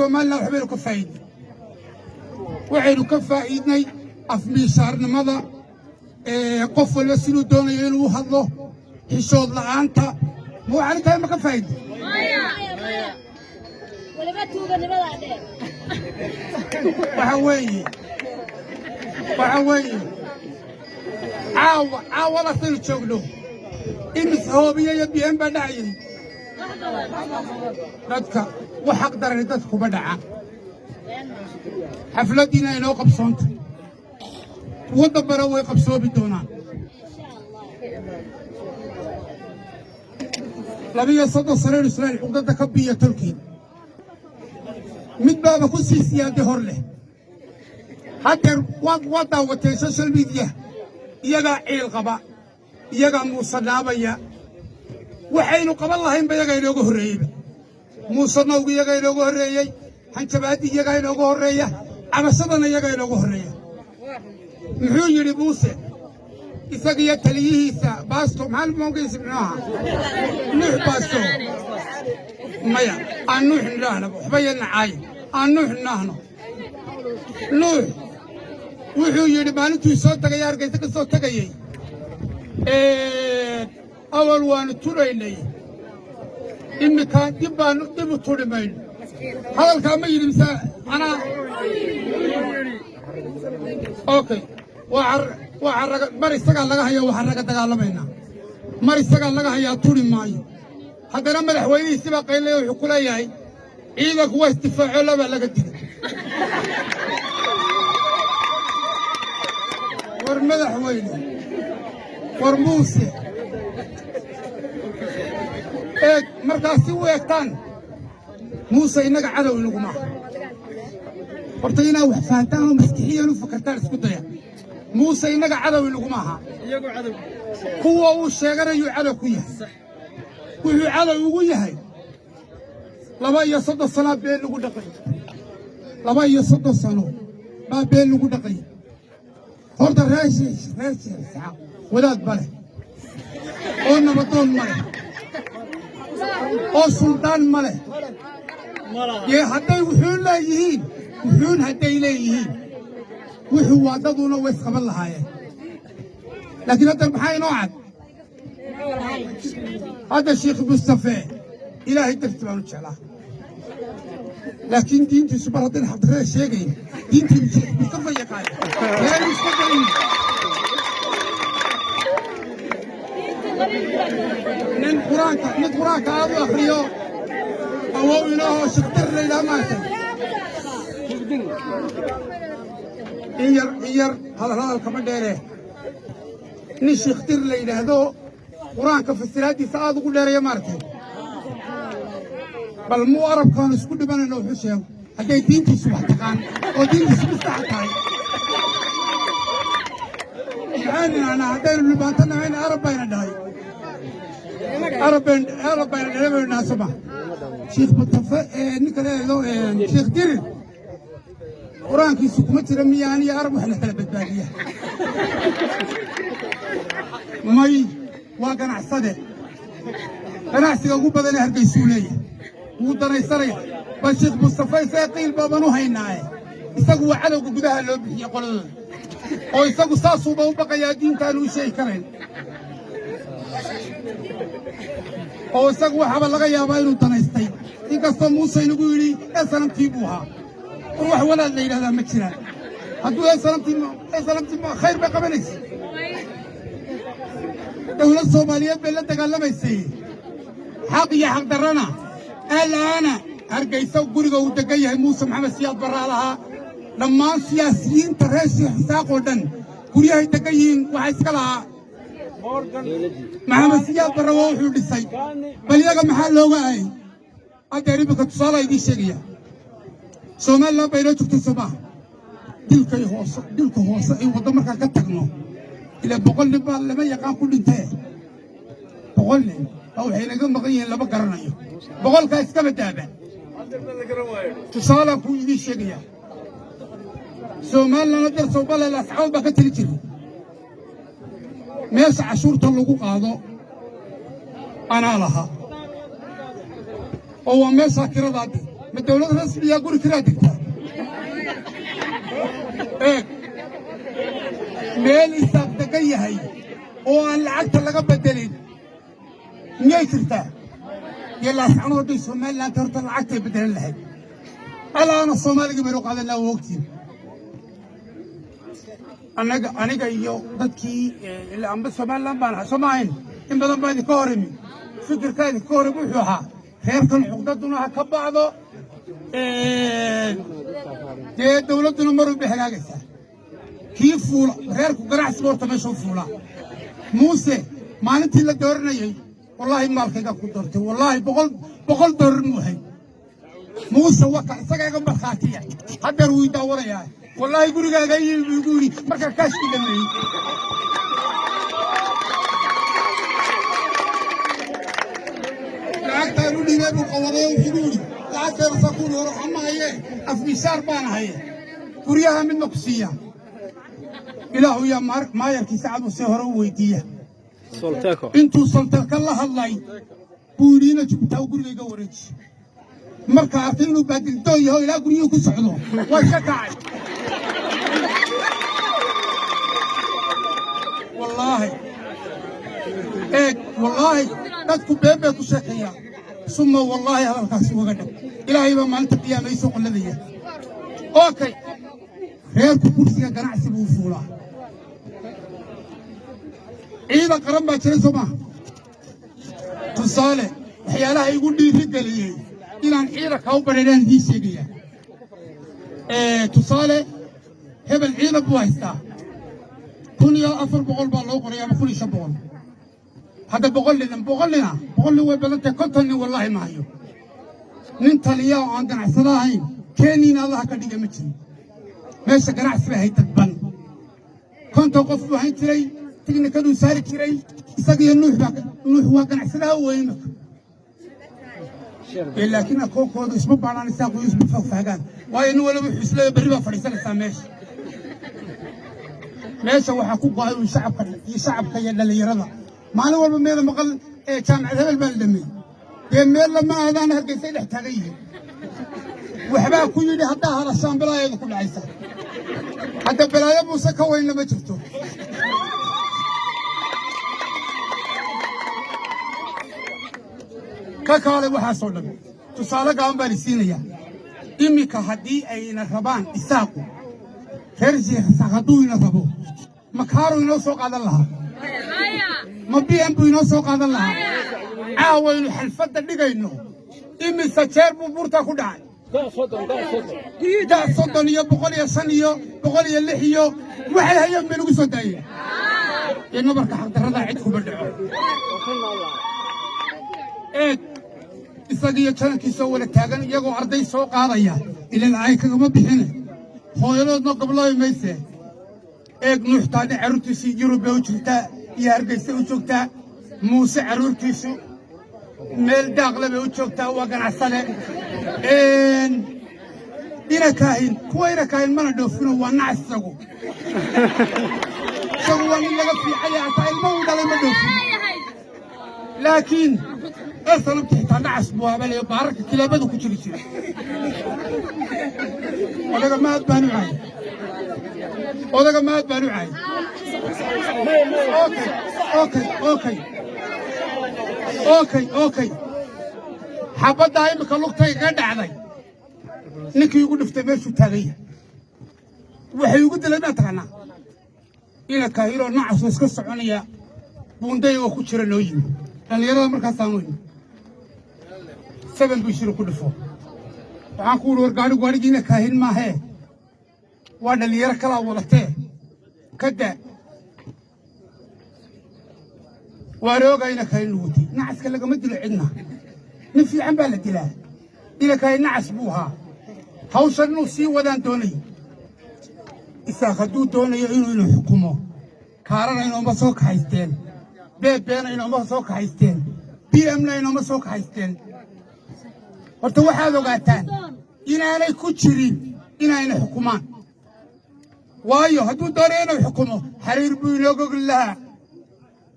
Somaliland waxbaynu ka faa'iidnay. Waxaynu ka faa'iidnay afmiishaarnimada, qof walba siduu doonayo inuu u hadlo, xishood la'aanta. Ma waxaan intaa ma ka faa'iidnay? Waliba tuuganimadaa dheer. Waxa weeye caawa, caawadaasaynu joogno, imis hoobiyo iyo biyeen baa dhacayay. Dadka wax xaq darani dadka kuma dhaca. Xafladdiina inoo qabsoonta, kuwo dambana way qabsoomi doonaan. Insha Allah. 32 sanaynu Israa'iil cuqdadda ka biya tolkiin. Mid baaba ku sii siyaade hor leh. Haddeer waad daawateen social media. Iyagaa ciil qaba, iyagaa muusanaabaya. Waxaynu qaban lahaynba iyagaa inooga horreeyeyba. Muusanowga iyagaa inooga horreeyey, hanjabaaddi iyagaa inooga horreeya, cabashadana iyagaa inooga horreeya. Muxuu yidhi Muuse isagiyo taliyihiisa Baasto? Maxaa magaciisa muxuu ahaa? Nuux Baasto. Maya, aan Nuux nidhaahno, waxba yadna caayin, aan Nuux nidhaahno. Nuux wuxuu yidhi maalintuu soo tagay, Hargeysa ka soo tegayey, awal waanu tudhaynay, iminka dib baanu dib u tudhi mayno. Hadalkaa ma yidhi mise anaa? Okay, waa raga mar isagaa laga haya, waxaan raga dagaalamaynaa. Mar isagaa laga hayaa, turi maayo. Haddana madaxweynihiisi baa qaylaya, wuxuu ku leeyahay ciidanku waa isdifaaco, labaa laga dilay. War madaxweyne, war Muuse, eeg markaas si u eegtaan Muuse innaga cadow inaguma aha. Horta inaad wax fahantaan oo maskixiyan u fakartaan isku daya. Muuse innaga cadow inaguma aha, kuwa uu sheeganayuu cadow ku yahay. Wuxuu cadow ugu yahay 32 sanaa been lagu dhaqay. 32 sano baa been lagu dhaqay. Horta reer Sheekh Isxaaq wadaad ma leh, oo nabadoon ma leh, oo suldaan ma leh. Yee hadday wuxuun leeyihiin, wuxuun hadday leeyihiin, wuxuu waa daduna way isqaban lahaayeen. Laakiin hadda maxaa inoo cad? Hadda Sheekh Mustafe Ilaahay darti baanu jeclaa, laakiin diintiisu mar haddayna xaqdarrada sheegayn, diintiisu Sheekh Mustafa yaqaan yaanu iska dayn. Nin qur-aanka aad u akhriyo, awow inoohoo shikdir la yidhaha maartay, in yar in yar hadal hadal kama dheere. Nin shikhdir la yidhaahdo, qur-aanka fasiraaddiisa aad ugu dheereeya maaragtay, bal muu arabkaanu isku dhimanayno wuxuu sheego hadday diintiisu wax taqaan oo diintiisu mid saxa tahay. Maxaan idhahnaa haddaynu dhibaatanahayn? Arab bayna dhahay, arab bayna dhalay baynu dhahaa, soma? Sheekh Mutafe ee ninka leedo Sheekh Dirir qur-aankiisu kuma jira miyaan iyo arab wax la kala badbaadiya? May, waa ganacsade. Ganacsiga ugu badan ee Hargeysuu leeyahay, wuu danaysanaya. Bal Sheekh Mustafa isaga qiil baaban u haynaaye. Isagu waa cadowga gudaha loo bixiyey qoladooda, oo isagu saasuuba u baqayaa, diintaanu u sheegi karayn, oo isagu waxaaba laga yaabaa inuu danaystay, inkastoo Muuse inagu yidhi esanamtii buu ahaa. War wax walaad la yidhahdaa ma jiraan. Hadduu esanamtii khayr bay qabanaysa, dawlad Soomaaliyeed bay la dagaalamaysay, xaq iyo xaq darrana. Alaana Hargeysa guriga uu degan yahay Muuse Maxamed Siyaad Barraa lahaa. Dhammaan siyaasiyiinta reer Sheekh Isaaq oo dhan guryahay degan yihiin waxaa iska lahaa Maxamed Siyaad Barre, waa wuxuu dhisay. Bal iyaga maxaa looga aayay? Haddeer iminka tusaala idiin sheegaya. Somaliland bay inoo joogtay, soo maaha? Dilkay hoose, dilka hoose ay waddo markaan ka tagno, ilaa 100 nin baa lama yaqaan ku dhintee. 100 nin baa waxay naga maqan yihiin lama garanayo. 100-kaa iskaba daaba. Tusaalaan kuu idiin sheegayaa. Somaliland hadeer Somaliland asxaab baa ka tali jiray. Meesha cashuurta lagu qaado anaa lahaa, oo waa meeshaa kiradaadii. Ma dowlad rasmiyaa guri kiraa degtaa? Eeg, meel Isaaq degan yahay oo aan lacagta laga beddelin miyay jirtaa? Iyo Laascanood hadday Somaliland horta lacagtay beddelan lahayd. Alaana Soomaaligii baynu qaadan lahaa, waa ogtiin. Annaga, aniga iyo dadkii ilaa amba Somaliland baan ahay, soo ma ahayn? In badan baa idinka hor imi. Fikirkaa idinka hor imi wuxuu ahaa reerkan cuqdaduna ha ka bacdo, dee dowladduna mar walba hagaagaysaa. Kii fuula reerku ganacsiga horta meeshuu fuulaa. Muuse maalintii la dooranayey, wallaahi maalkayga ku doortay, wallaahi 100 doolar muu hay. Muuse waka isaga iga markhaatiya, haddeer wuu daawanayaa. Wallaahi gurigaaga yimi buu igu yidhi markaa kaashkii dhameeyey. Lacagtaan u dhiibay buu qawaday oo wuxuu igu yidhi lacagteeda saa kuuni hore waxa ma haye, afmiishaar baan haye, guryaha midna ku siiya. Ilaahu yaa maayarkii Sacad uu see hore u weydiiya. Solteco. Intuu Soltelka la hadlay buu yidhi ina Jubtaa gurigayga wareeji. Marka arkay inuu baadildoon yaho ilaa guryuhu ku socdo, waa iska kacay. Wallaahi, eeg, wallaahi dadku been bay ku sheekeeyaan. Suma wallaahi hadalkaasi waga dhab. Ilaahay baa maalinta qiyaama ii soo qolladaya. Okay, reerku kursiga ganacsi buu fuulaa. Ciidan qaran baa jiray, soo maaha? Tusaale, waxyaalaha igu dhiiri geliyey inaan ciidanka u badheedhaan idiin sheegaya. Tusaale, hebel ciidan buu haystaa, 1400 baa loo qoray ama 1500. Hadda 100 nin, 100 nina, 100 nin way badan tahay, 50 nin wallaahi ma hayo. Nin taliya oo aan ganacsado ahayn Kenyina Allaha ka dhiga ma jirin. Meesha ganacsi bay ahayd dadban. 50 qof buu hayn jiray, tiknikaduu saari jiray isagiyo Nuux baa. Nuux waa ganacsadaha weyn marka. Laakiin akoonkooda isma baadhaan, Isaaqu isma faahfaagaan, waayo nin waliba wuxuu isleeyahay berri baa fadhiisanaysaa meesha. Meesha waxaa ku go'ay uun shacabka iyo shacabka iyo dhallinyarada. Maalin walba meeda maqal ee jaamacad hebel baa la dhameeyey, dee meel lama aadaan, Hargeysay dhex taagan yihiin. Waxbaa ku yidhi haddaa hadashaan balaayadu ku dhacaysa. Hadda balaayo Muuse ka weynna ma jirto. Ka kaalay waxaasoo dhan, tusaale gaaban baan isiinayaa. Iminka haddii ayna rabaan Isaaqu, reer Sheekh Isaaq hadduu ina rabo, makaaru inoo soo qaadan lahaa? Ma BM buu inoo soo qaadan lahaa? Caawaynu xalfadda dhigayno, imise jeer buu buurtaa ku dhacay? Da 30 iyo 105 iyo 106 iyo waxay hayeen bay nagu soo daayeen. Iyo nabarka xaqdarrada cid kuma dhaco. Eeg, isagiyo janankiisoo wada taagan, iyagoo arday soo qaadaya, ilan ay kagama bixine, hooyadoodna goblooy mayse. Eeg, Nuux Taadhe carruurtiisii Yurub bay u jirtaa iyo Hargeysa u joogtaa. Muuse carruurtiisu meel daaqle bay u joogtaa, waa ganacsade. Ina Kaahin, kuwa ina Kaahin mana dhoofino, waa nacas isagu. Isagu waa nin laga fiicaya, hataa ilmo uu dhalay ma dhoofin. Laakiin esanabta xitaa nacas buu habalayo, baararka kilaabadu ku jiri jiray. Odaga maad baan u cahay, odaga maad baan u cahay. Okay, okay, okay, okay, okay. Xabaddaa imika lugtayga ka dhacday, ninkii igu dhiftay meeshuu taagan yahay waxay igu dilay maa taqaanaa? Ina Kaahiloo nacasoo iska soconaya buunday oo ku jira noo yimi dhallinyarada. Markaasaan u yimi seven buu shiri ku dhifo. Waxaan ku uri, war gaadhigu gaadhigii ina Kaahin maahee, waa dhallinyaro kalaa wadatee, ka daa. Waan oogaa ina Kaahin watay. Nacaska lagama dilo cidna, nin fiican baa la dilaa. Ina Kaahin nacas buu ahaa, hawshan inuu sii wadaan doonayo. Isaaq hadduu doonayo inuu xukumo, kaarana inooma soo kaxaysteen, beebeena inooma soo kaxaysteen, BMna inooma soo kaxaysteen. Horta waxaad ogaataan inaanay ku jirin inayna xukumaan, waayo hadduu doonayo inuu xukumo, xariir buu inoo gogli lahaa.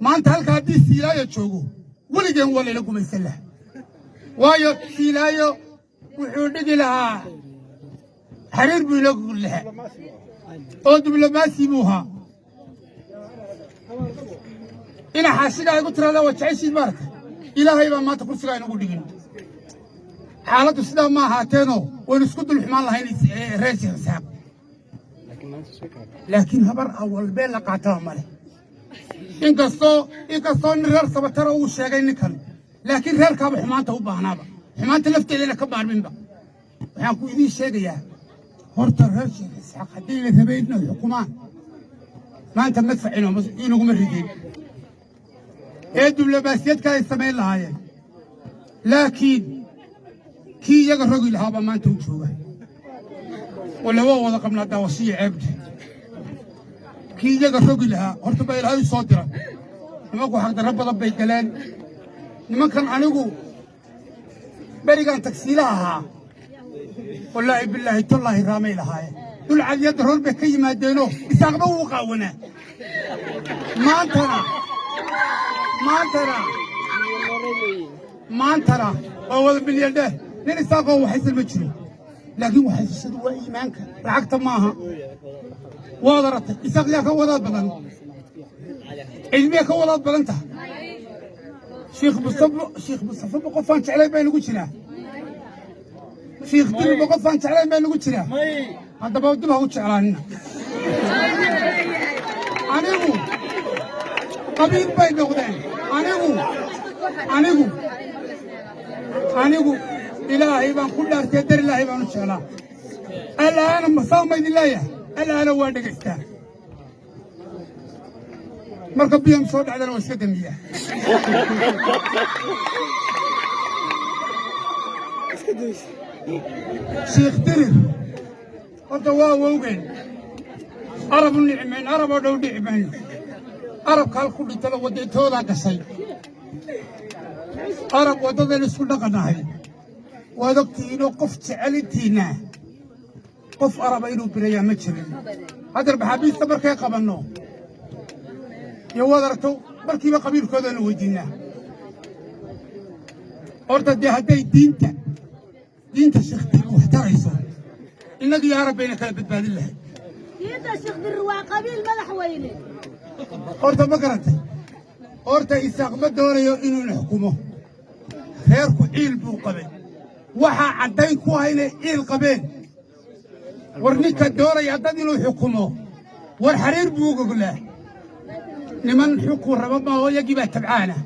Maanta halka haddii Siilaayo joogo, weligeen waa layla gumaysan lahaa, waayo Siilaayo Wuxuu dhigi lahaa xariir buu inoo gogli lahaa oo diblomaasi buu ahaa. Ina xaashigaa igu tiraada waa jeceshiid maaragta. Ilaahay baa maanta kursigaa inagu dhigin. Xaaladdu sidaa ma ahaateenoo waynu isku dul xumaan lahayn reer Sheekh Isxaaq, laakiin Habar Awal been la qaataba male. Inkastoo nin reer Sabatara uu sheegay ninkan, laakiin reerkaaba xumaanta u baahnaaba, xumaanta lafteedana ka maarminba. Waxaan ku idiin sheegayaa, horta reer Sheekh Isxaaq haddii la rabay inay xukumaan, maanta madfac inaguma rideen ee diblomaasiyad kale ay samayn lahaayeen, laakiin kii iyaga rogi lahaabaa maanta u jooga. Walla waa wada qabnaa daawashiyo ceebta. Kii iyaga rogi lahaa horta baa Ilaahay u soo dira. Nimanku xaqdarro badan bay galeen nimankan. Anigu berigaan tagsiilaha ahaa, wallaahi, bilaahi, tollaahi, raamay lahaayeen. Dul cadiyadda roor bay ka yimaadeenoo Isaaqba wuu qaawanaa. Maantana waa wada milyandheer. Nin Isaaqoo waxaysan ma jiro, laakiin waxaysashadu waa iimaanka, lacagta maaha. Waad aratay, Isaaq yaa ka wadaad badan? Cilmiya ka wadaad badan taha? Sheekh Mustafa, Sheekh Mustafa qofaan jeclayn baa nagu jiraa. Sheekh Dirba qofaan jeclayn baa nagu jiraa. Haddaba dib ha u jeclaanina. Anigu qabiil bay noqdeen. Anigu Ilaahay baan ku dhaartay, dar Ilaahay baan u jeclaa. Alaana masaa ma idin leeyahay, alaana waa dhegaystaa. Marka biyam soo dhacdana waa iska damiyaa. Sheekh Dirir horta waa awowgeen. Arab u nici mayno, Arab oo dhow dhici mayno. Arabka hal ku dhintana waddatoodaa gashay. Arab waddadaynu isku dhaqannahay. Waad ogtihiinoo qof jecel intiinna qof Araba inuu birayaa ma jirin. Haddeer maxaabiista markay qabanno iyo waad aragto, markiiba qabiilkoodaanu weydiinnaa. Horta dee hadday diinta Sheekh Dirir wax tarayso, innagiyo Arab bayna kala badbaadin lahayd. Diinta Sheekh Dirir waa qabiil, madaxweyne. Horta ma garantay? Horta Isaaq ma doonayo inuu ina xukumo. Reerku ciil buu qabay. Waxaa caddayn ku ah inay ciil qabeen, war ninka doonaya dad inuu xukumo, war xariir buu goglaa. Niman xukun raba maaho, iyagii baa tabcaana.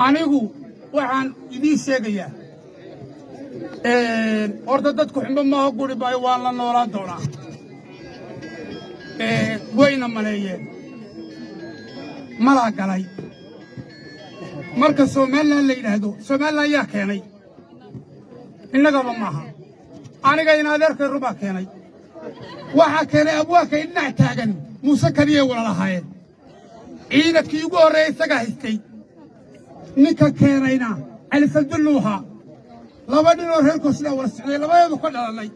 Anigu waxaan idiin sheegayaa, horta dadku xumbo maaho, guri maayo, waan la noolaan doonaa. Wayna maleeyeen malaa galay. Marka Somaliland la yidhaahdo, Somaliland yaa keenay? Innagaba maaha. Aniga in adeerkay rubaa keenay. Waxaa keenay abwaakay dhinac taagan Muuse Kadiyay wala lahaayeen. Ciidankii ugu horreeyey isagaa haystay. Ninka keenayna Cali Faldullu ahaa. Laba dhinoo reerkoo sidaa wala socday, labadeedu ka dhalannay.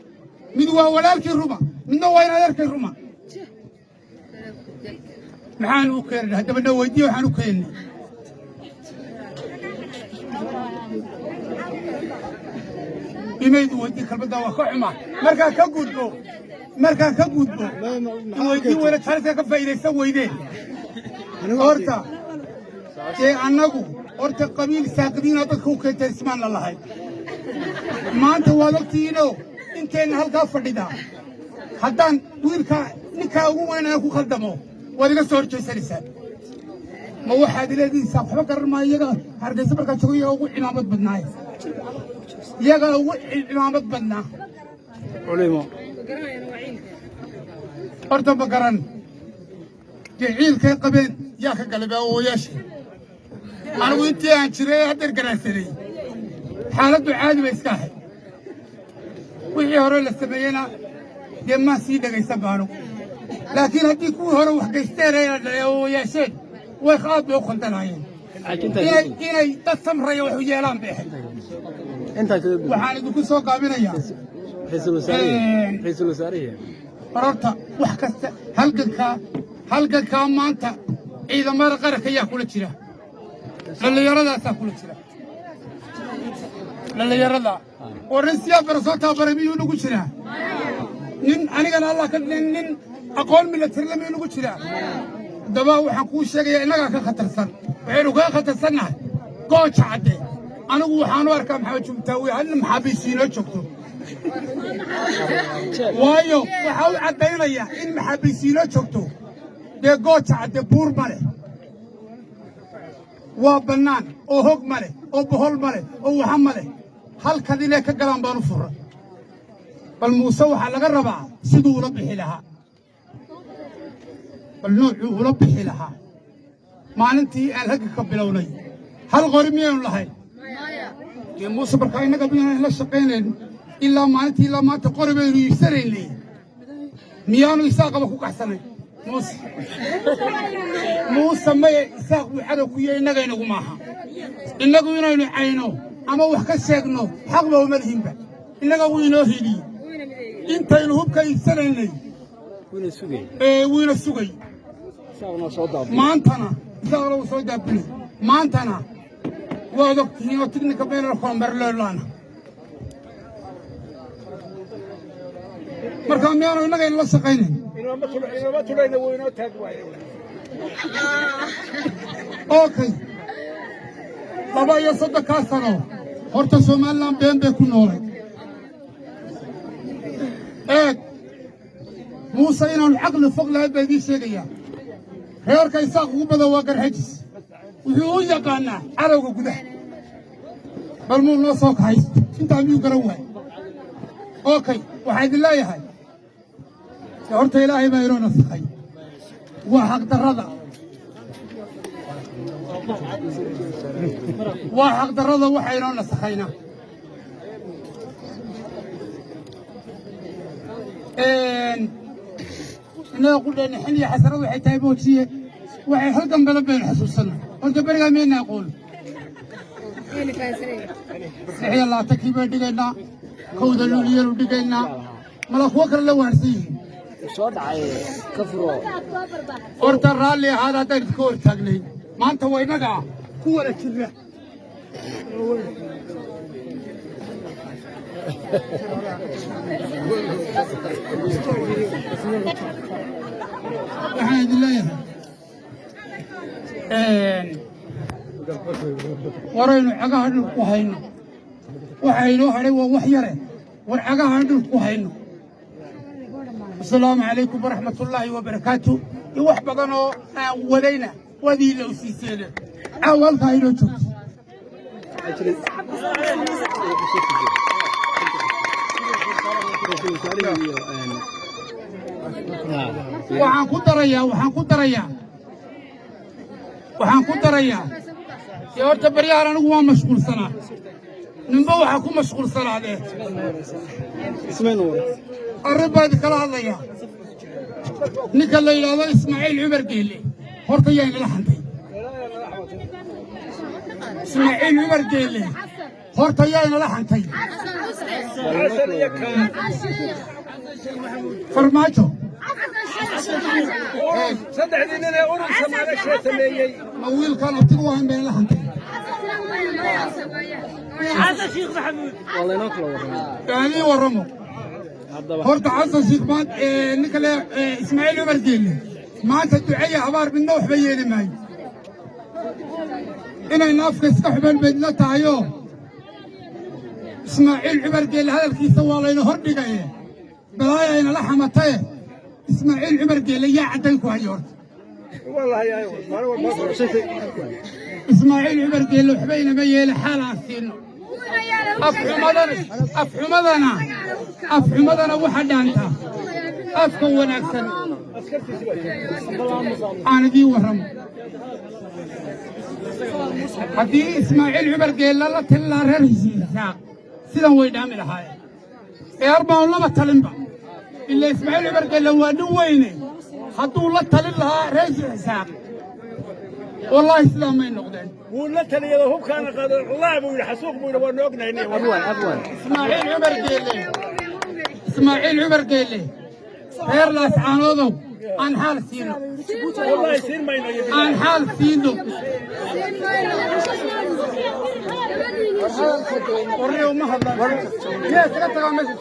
Mid waa walaalkii ruma, midna waa in adeerkay ruma. Maxaan u keenay haddaba? Na weydiiye waxaan u keennay. Imaydu weydii kalmaddaa waa ka xumaa. Markaa ka gudbo weydii weyna jariska ka faa'iidaysan weydeen. Horta dee annagu horta qabiil saaqidiina dadka u keentay ismaan la lahayd. Maanta waad ogtihiinoo inteenna halkaa fadhida, haddaan wiilkaa ninkaa ugu weyn aan ku khaldamo, waad iga soo horjeysanaysaan. Ma waxaad ileedihiin Isaaq waxba garan maayo? Iyaga Hargeysa markaa joogo iyaga ugu cimaamad badnaaye, iyagaa ugu cimaamad badnaa. Culimo. Horta ma garan dee ciilkay qabeen yaa ka galay baa awooyaashay. Anigu intii aan jiray haddeer garaadsanay, xaaladdu caadi bay iska ahayd. Wixii hore la sameeyena dee maan sii dhegaysan baanu, laakiin haddii kuwii hore wax geysteen ay awooyaasheen, way aad bay u khaldanaayeen. Inay dad samraya wax u yeelaan bay ahayd. Waxaan idinku soo gaabinayaa, Ra'iisul wasaarihii. Horta wax kasta halgankaa maanta ciidamada qaranka ayaa kula jira, dhallinyaradaasaa kula jira. Dhallinyarada oo nin Siyaad Barre soo tababaray miyuu nagu jiraa? Nin anigana Allah ka dhigin, nin aqoon military miyuu nagu jiraa? Haddaba waxaan kuu sheegayaa, innagaa ka khatarsan. Waxaynu kaga khatarsannahay Gooja Cadde. Anigu waxaan u arkaa Maxamed Jubtaawi hal maxaabiis inoo joogto, waayo waxaa u caddaynaya in maxaabiis inoo joogto. Dee Gooja Cadde buur ma leh, waa bannaan oo hog ma leh oo bohol ma leh oo waxa ma leh. Halkan inay ka galaan baan u furray. Bal Muuse waxaa laga rabaa siduu ula bixi lahaa, bal noocuu ula bixi lahaa. Maalintii aan halka ka bilownay hal qori miyaynu lahayn? Dee Muuse markaa innaga miyaanan la shaqaynayn ilaa maalintii ilaa maanta qori baynu iibsanaynay? Miyaanu Isaaqaba ku kaxsanayn Muuse? Muuse maya, Isaaq buu cadow ku yahay, innagaynagu maaha. Innagu inaynu cayno ama wax ka sheegno xaqba uma lihinba. Innaga wuu inoo hiliyey intaynu hubka iibsanaynay ee wiina sugay. Maantana Isaaqna wuu soo daabulay. Maantana waad og tihiin oo tignika meelal koonbarleelaana. Markaa miyaanu innagayna la shaqaynayn? Inooma tulayna, wuu inoo taag waaye. Okay, 32-kaa sano horta Somaliland been bay ku noolay. Eeg, Muuse inaanu caqli fog lahayd baa idiin sheegayaa. Reerka Isaaq ugu badan waa Garxajis. Wuxuu u yaqaannaa cadowga gudaha. Bal muu noo soo kaxaysto intaa? Miyuu garan waay? Okay, waxaa idin leeyahay, dee horta Ilaahay baa inoo nasakhay. Waa xaqdarrada, waa xaqdarrada waxa inoo nasakhayna. Innaga qudheenna xin iyo xasarad waxay tahay moojiye, waxay halgan badan baynu xasuusanay. Horta berigaa miyayna aqoon? 26-kii baynu dhigaynaa, 1-da Luuliyanu dhigaynaa, mala kuwo kale la waarsan yihiin. Horta raalli ahaada haddaan idinka hor taagnay. Maanta waa innaga ku wada jirra. Waxaan idin leeyahay, waraynu cagaha dhulka ku hayno. Waxa inoo hadhay waa wax yare. War cagaha dhulka ku hayno. Asalaamu calaykum waraxmatullaahi wabarakaatu. Iyo wax badan oo aan wadayna waad ii lowsiiseene, caawa halkaa inoo joogto. Waxaan ku darayaa, waxaan ku darayaa, waxaan ku darayaa, dee horta baryahan anigu waa mashquulsanaa. Ninba waxaa ku mashquulsanaadee. Arrin baa idinkala hadlayaa. Ninka la yidhaahdo Ismaaciil Cumar Geelle horta yaa inala xantay? Ismaaciil Cumar Geelle horta yaa inala xantay? Xasan iyo kaan. Farmaajo. Saddexdii nin ee urur Samaale sameeyey. Ma wiilkan abtiga wahan baa inala xantay? Anii warramo horta. Xasan Sheikh maanta, ninka le Ismaaciil Cumar Geelle maanta duceeya habaar midna waxba yeeli maayo. Inayna afka iska xuban baydla tahayoo Ismaaciil Cumar Geelle hadalkiisa waa layna hor dhigaye, balaaya aynala xamataye. Ismaaciil Cumar Geelle yaa caddayn ku hayo horta? Ismaaciil Cumar Geelle waxba inama yeele, xaal aan siino. Afxumadana, afxumadana, afxumadana waxa dhaantaa afka wanaagsan. Aan idiin warramo, haddii Ismaaciil Cumar Geelle la talin lahaa reer Isaaq, sidan way dhaami lahaayeen. Ee arbaanu laba talinba ila Ismaaciil Cumar Geelle waa nin weyne. Hadduu la talin lahaa reer Isaaq, wallaahi sidaa may noqdeen. Wuu la taliyado, hubkaana qaado, laa buu yidhi, xasuuq buu yidhi, waanu ognahay. Ismaaciil Cumar Geelle, Ismaaciil Cumar Geelle, reer Laascaanoodow. Aan xaal siino. Wallahi siin mayno iyo billahi. Aan xaal siino. Warniyow ma hadlaan. Yaa iskaga tagaa meesha.